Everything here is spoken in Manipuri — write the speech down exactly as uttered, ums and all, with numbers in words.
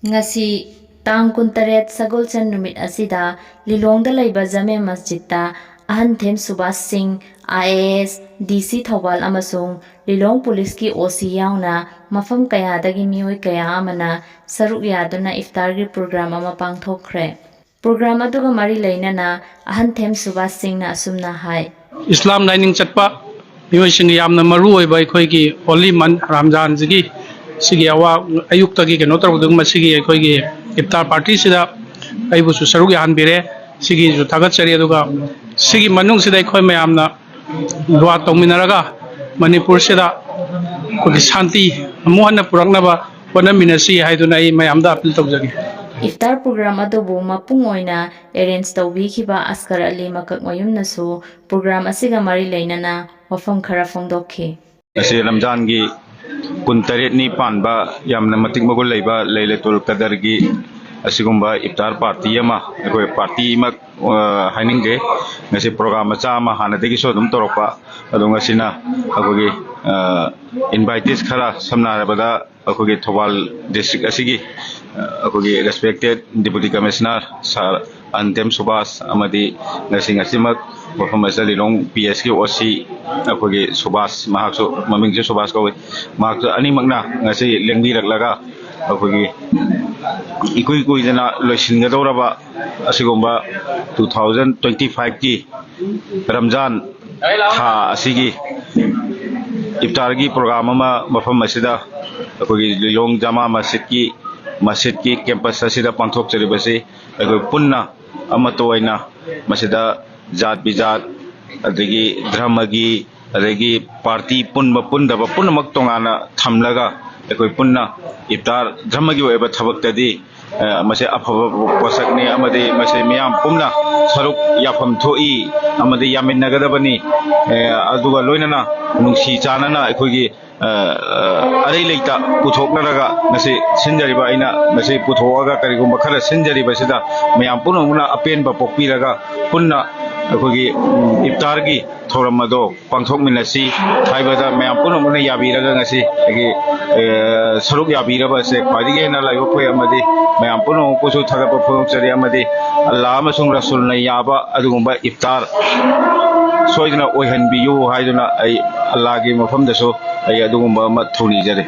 ꯉꯁꯤ ꯇꯥꯡ ꯀꯨꯟꯇꯔꯦꯠ ꯁꯒꯣꯜꯁꯦꯟ ꯅꯨꯃꯤꯠ ꯑꯁꯤꯗ ꯂꯤꯂꯣꯡꯗ ꯂꯩꯕ ꯖꯃꯦ ꯃꯁꯖꯤꯗꯇ ꯑꯍꯟꯊꯦꯝ ꯁꯨꯕꯥꯁ ꯁꯤꯡ, ꯑꯥꯏ ꯑꯦ ꯑꯦꯁ, ꯗꯤ ꯁꯤ ꯊꯧꯕꯥꯜ ꯑꯃꯁꯨꯡ ꯂꯤꯂꯣꯡ ꯄꯨꯂꯤꯁꯀꯤ ꯑꯣ ꯁꯤ ꯌꯥꯎꯅ ꯃꯐꯝ ꯀꯌꯥꯗꯒꯤ ꯃꯤꯑꯣꯏ ꯀꯌꯥ ꯑꯃꯅ ꯁꯔꯨꯛ ꯌꯥꯗꯨꯅ ꯏꯐꯇꯥꯔꯒꯤ ꯄ꯭ꯔꯣꯒ꯭ꯔꯥꯝ ꯑꯃ ꯄꯥꯡꯊꯣꯛꯈ꯭ꯔꯦ꯫ ꯄ꯭ꯔꯣꯒ꯭ꯔꯥꯝ ꯑꯗꯨꯒ ꯃꯔꯤ ꯂꯩꯅꯅ ꯑꯍꯟꯊꯦꯝ ꯁꯨꯕꯥꯁ ꯁꯤꯡꯅ ꯑꯁꯨꯝꯅ ꯍꯥꯏ꯫ ꯏꯁꯂꯥꯝ ꯂꯥꯏꯅꯤꯡ ꯆꯠꯄ ꯃꯤꯑꯣꯏꯁꯤꯡꯒꯤ ꯌꯥꯝꯅ ꯃꯔꯨ ꯑꯣꯏꯕ ꯑꯩꯈꯣꯏꯒꯤ ꯍꯣꯂꯤ ꯃꯟ ꯔꯝꯖꯥꯟꯁꯤꯒꯤ ꯁꯤꯒꯤ ꯑꯋꯥ ꯑꯌꯨꯛꯇꯒꯤ ꯀꯩꯅꯣ ꯇꯧꯕꯗꯨ ꯃꯁꯤꯒꯤ ꯑꯩꯈꯣꯏꯒꯤ ꯏꯐꯇꯥꯔ ꯄꯥꯔꯇꯤꯁꯤꯗ ꯑꯩꯕꯨꯁꯨ ꯁꯔꯨꯛ ꯌꯥꯍꯟꯕꯤꯔꯦ꯫ ꯁꯤꯒꯤꯁꯨ ꯊꯥꯒꯠꯆꯔꯤ꯫ ꯑꯗꯨꯒ ꯁꯤꯒꯤ ꯃꯅꯨꯡꯁꯤꯗ ꯑꯩꯈꯣꯏ ꯃꯌꯥꯝꯅ ꯗꯨꯋꯥ ꯇꯧꯃꯤꯟꯅꯔꯒ ꯃꯅꯤꯄꯨꯔꯁꯤꯗ ꯑꯩꯈꯣꯏꯒꯤ ꯁꯥꯟꯇꯤ ꯑꯃꯨꯛ ꯍꯟꯅ ꯄꯨꯔꯛꯅꯕ ꯍꯣꯠꯅꯃꯤꯟꯅꯁꯤ ꯍꯥꯏꯗꯨꯅ ꯑꯩ ꯃꯌꯥꯝꯗ ꯑꯄꯤꯜ ꯇꯧꯖꯒꯦ꯫ ꯏꯐꯇꯥꯔ ꯄ꯭ꯔꯣꯒ꯭ꯔꯥꯝ ꯑꯗꯨꯕꯨ ꯃꯄꯨꯡ ꯑꯣꯏꯅ ꯑꯦꯔꯦꯟꯖ ꯇꯧꯕꯤꯈꯤꯕ ꯑꯁꯀꯔ ꯑꯂꯤ ꯃꯀꯛꯃꯌꯨꯝꯅꯁꯨ ꯄ꯭ꯔꯣꯒ꯭ꯔꯥꯝ ꯑꯁꯤꯒ ꯃꯔꯤ ꯂꯩꯅꯅ ꯋꯥꯐꯝ ꯈꯔ ꯐꯣꯡꯗꯣꯛꯈꯤ꯫ ꯉꯁꯤ ꯔꯝꯖꯥꯟꯒꯤ ꯀꯨꯟꯇꯔꯦꯠꯅꯤ ꯄꯥꯟꯕ ꯌꯥꯝꯅ ꯃꯇꯤꯛ ꯃꯒꯨꯟ ꯂꯩꯕ ꯂꯩꯂꯇꯨꯜ ꯀꯗꯔꯒꯤ ꯑꯁꯤꯒꯨꯝꯕ ꯏꯐꯇꯥꯔ ꯄꯥꯔꯇꯤ ꯑꯃ, ꯑꯩꯈꯣꯏ ꯄꯥꯔꯇꯤꯃꯛ, ꯑ, ꯍꯥꯏꯅꯤꯡꯗꯦ, ꯉꯁꯤ ꯄ꯭ꯔꯣꯒ꯭ꯔꯥꯝ ꯃꯆꯥ ꯑꯃ ꯍꯥꯟꯅꯗꯒꯤꯁꯨ ꯑꯗꯨꯝ ꯇꯧꯔꯛꯄ, ꯑꯗꯣ ꯉꯁꯤꯅ ꯑꯩꯈꯣꯏꯒꯤ, ꯑ, ꯏꯟꯚꯥꯏꯇꯤꯁ ꯈꯔ, ꯁꯝꯅ ꯍꯥꯏꯔꯕꯗ ꯑꯩꯈꯣꯏꯒꯤ ꯊꯧꯕꯥꯜ ꯗꯤꯁꯇ꯭ꯔꯤꯛ ꯑꯁꯤꯒꯤ, ꯑ, ꯑꯩꯈꯣꯏꯒꯤ ꯔꯦꯁꯄꯦꯛꯇꯦꯠ ꯗꯤꯄꯨꯇꯤ ꯀꯃꯤꯁꯅꯔ ꯁꯥꯔ ꯑꯟꯇꯦꯝ ꯁꯨꯕꯥꯁ ꯑꯃꯗꯤ ꯉꯁꯤ ꯉꯁꯤꯃꯛ ꯃꯐꯝ ꯑꯁꯤꯗ ꯂꯤꯂꯣꯡ ꯄꯤ ꯑꯦꯁꯀꯤ ꯑꯣ ꯁꯤ ꯑꯩꯈꯣꯏꯒꯤ ꯁꯨꯕꯥꯁ, ꯃꯍꯥꯛꯁꯨ ꯃꯃꯤꯡꯁꯨ ꯁꯨꯕꯥꯁ ꯀꯧꯏ, ꯃꯍꯥꯛꯁꯨ ꯑꯅꯤꯃꯛꯅ ꯉꯁꯤ ꯂꯦꯡꯕꯤꯔꯛꯂꯒ ꯑꯩꯈꯣꯏꯒꯤ ꯏꯀꯨꯏ ꯀꯨꯏꯗꯅ ꯂꯣꯏꯁꯤꯟꯒꯗꯧꯔꯕ ꯑꯁꯤꯒꯨꯝꯕ ꯇꯨ ꯊꯥꯎꯖꯟ ꯇ꯭ꯋꯦꯟꯇꯤ ꯐꯥꯏꯚꯀꯤ ꯔꯝꯖꯥꯟ ꯊꯥ ꯑꯁꯤꯒꯤ ꯏꯐꯇꯥꯔꯒꯤ ꯄ꯭ꯔꯣꯒ꯭ꯔꯥꯝ ꯑꯃ ꯃꯐꯝ ꯑꯁꯤꯗ ꯑꯩꯈꯣꯏꯒꯤ ꯂꯤꯂꯣꯡ ꯖꯃꯥ ꯃꯁꯖꯤꯗꯀꯤ, ꯃꯁꯖꯤꯗꯀꯤ ꯀꯦꯝꯄꯁ ꯑꯁꯤꯗ ꯄꯥꯡꯊꯣꯛꯆꯔꯤꯕꯁꯤ ꯑꯩꯈꯣꯏ ꯄꯨꯟꯅ ꯑꯃꯠꯇ ꯑꯣꯏꯅ ꯃꯁꯤꯗ ꯖꯥꯠ ꯕꯤꯖꯥꯠ, ꯑꯗꯒꯤ ꯙꯔꯃꯒꯤ, ꯑꯗꯒꯤ ꯄꯥꯔꯇꯤ ꯄꯨꯟꯕ ꯄꯨꯟꯗꯕ ꯄꯨꯝꯅꯃꯛ ꯇꯣꯉꯥꯟꯅ ꯊꯝꯂꯒ ꯑꯩꯈꯣꯏ ꯄꯨꯟꯅ ꯏꯐꯇꯥꯔ ꯙꯔꯃꯒꯤ ꯑꯣꯏꯕ ꯊꯕꯛꯇꯗꯤ, ꯑ, ꯃꯁꯤ ꯑꯐꯕ ꯄꯣꯠꯁꯛꯅꯤ ꯑꯃꯗꯤ ꯃꯁꯤ ꯃꯤꯌꯥꯝ ꯄꯨꯝꯅ ꯁꯔꯨꯛ ꯌꯥꯐꯝ ꯊꯣꯛꯏ ꯑꯃꯗꯤ ꯌꯥꯃꯤꯟꯅꯒꯗꯕꯅꯤ꯫ ꯑ, ꯑꯗꯨꯒ ꯂꯣꯏꯅꯅ ꯅꯨꯡꯁꯤ ꯆꯥꯟꯅꯅ ꯑꯩꯈꯣꯏꯒꯤ, ꯑ, ꯑ, ꯑꯔꯩ ꯂꯩꯇ ꯄꯨꯊꯣꯛꯅꯔꯒ ꯉꯁꯤ ꯁꯤꯟꯖꯔꯤꯕ, ꯑꯩꯅ ꯉꯁꯤ ꯄꯨꯊꯣꯛꯑꯒ ꯀꯔꯤꯒꯨꯝꯕ ꯈꯔ ꯁꯤꯟꯖꯔꯤꯕꯁꯤꯗ ꯃꯌꯥꯝ ꯄꯨꯝꯅꯃꯛꯅ ꯑꯄꯦꯟꯕ ꯄꯣꯛꯄꯤꯔꯒ ꯄꯨꯟꯅ ꯑꯩꯈꯣꯏꯒꯤ ꯏꯐꯇꯥꯔꯒꯤ ꯊꯧꯔꯝ ꯑꯗꯣ ꯄꯥꯡꯊꯣꯛꯃꯤꯟꯅꯁꯤ ꯍꯥꯏꯕꯗ ꯃꯌꯥꯝ ꯄꯨꯝꯅꯃꯛꯅ ꯌꯥꯕꯤꯔꯒ ꯉꯁꯤ ꯑꯩꯒꯤ, ꯑꯦ, ꯁꯔꯨꯛ ꯌꯥꯕꯤꯔꯕ ꯑꯁꯦ ꯈ꯭ꯋꯥꯏꯗꯒꯤ ꯍꯦꯟꯅ ꯂꯥꯏꯕꯛ ꯐꯩ꯫ ꯑꯃꯗꯤ ꯃꯌꯥꯝ ꯄꯨꯝꯅꯃꯛꯄꯨꯁꯨ ꯊꯥꯒꯠꯄ ꯐꯣꯡꯗꯣꯛꯆꯔꯤ꯫ ꯑꯃꯗꯤ ꯑꯜꯂꯥ ꯑꯃꯁꯨꯡ ꯔꯁꯨꯜꯅ ꯌꯥꯕ ꯑꯗꯨꯒꯨꯝꯕ ꯏꯐꯇꯥꯔ ꯁꯣꯏꯗꯅ ꯑꯣꯏꯍꯟꯕꯤꯌꯨ ꯍꯥꯏꯗꯨꯅ ꯑꯩ ꯑꯜꯂꯥꯒꯤ ꯃꯐꯝꯗꯁꯨ ꯑꯩ ꯑꯗꯨꯒꯨꯝꯕ ꯑꯃ ꯊꯧꯅꯤꯖꯔꯤ꯫